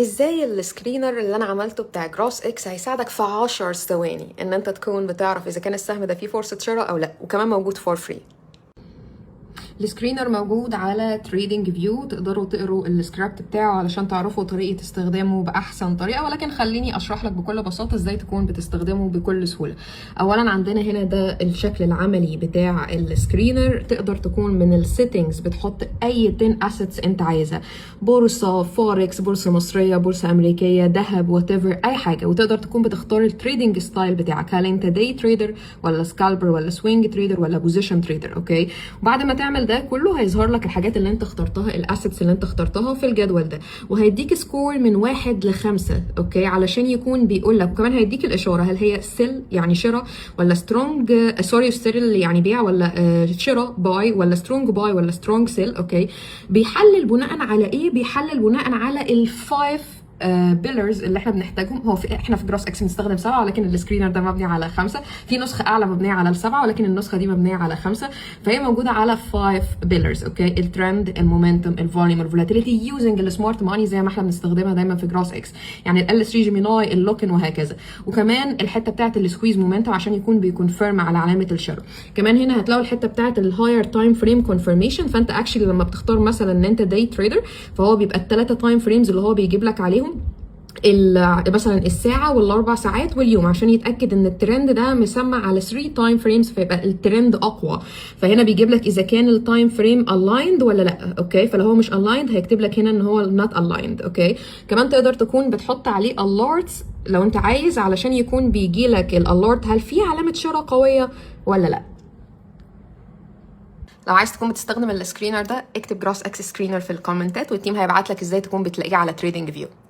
ازاي ال screener اللي انا عملته بتاع Gross X هيساعدك في 10 ثواني ان انت تكون بتعرف اذا كان السهم ده فيه فرصة شراء او لا، وكمان موجود for free. ال screener موجود على TradingView، تقدروا تقروا السكريبت بتاعه علشان تعرفوا طريقة استخدامه بأحسن طريقة، ولكن خليني أشرح لك بكل بساطة ازاي تكون بتستخدمه بكل سهولة. أولا عندنا هنا ده الشكل العملي بتاع ال screener. تقدر تكون من ال settings بتحط أي 10 assets انت عايزها، بورصة فوركس، بورصة مصرية، بورصة أمريكية، ذهب، whatever، أي حاجة. وتقدر تكون بتختار ال trading style بتاعك، هل انت day trader ولا scalper ولا swing trader ولا position trader، okay؟ وبعد ما تعمل ده كله هيظهر لك الحاجات اللي انت اخترتها، ال assets اللي انت اخترتها في الجدول ده، وهيديك score من 1 ل5، okay؟ علشان يكون بيقول لك، وكمان هيديك الاشاره، هل هي sell يعني شراء ولا strong، sorry، sell يعني بيع، ولا شراء buy، ولا strong buy، ولا strong sell، okay؟ بيحلل بناء على ايه؟ بيحلل بناء على ال five pillars اللي احنا بنحتاجهم. هو في احنا في Gross X بنستخدم سبعه، ولكن ال screener ده مبني على خمسه. في نسخه اعلى مبنية على السبعه، ولكن النسخة دي مبنية على خمسه. فهي موجودة على 5 pillars، okay؟ ال trend، ال momentum، ال volume، ال volatility، using ال smart money زي ما احنا بنستخدمها دايما في Gross X، يعني ال L3 Gemini، ال Lockin وهكذا. وكمان الحتة بتاعت ال squeeze momentum عشان يكون بي confirm على علامة الشراء. كمان هنا هتلاقوا الحتة بتاعت ال higher time frame confirmation. فانت actually لما بتختار مثلا ان انت day trader، فهو بيبقى الثلاثة time frames اللي هو بيجيب لك عليهم مثلا الساعة والاربع ساعات واليوم، عشان يتاكد ان الترند ده مسمع على 3 time frames، فيبقى الترند اقوى. فهنا بيجيب لك اذا كان ال time frame aligned ولا لا، okay؟ فلو هو مش aligned هيكتب لك هنا ان هو not aligned، okay؟ كمان تقدر تكون بتحط عليه alerts لو انت عايز، علشان يكون بيجي لك ال alert هل في علامة شراء قوية ولا لا. لو عايز تكون بتستخدم ال screener ده، اكتب Gross X screener في الكومنتات، وال team هيبعت لك ازاي تكون بتلاقيه على TradingView.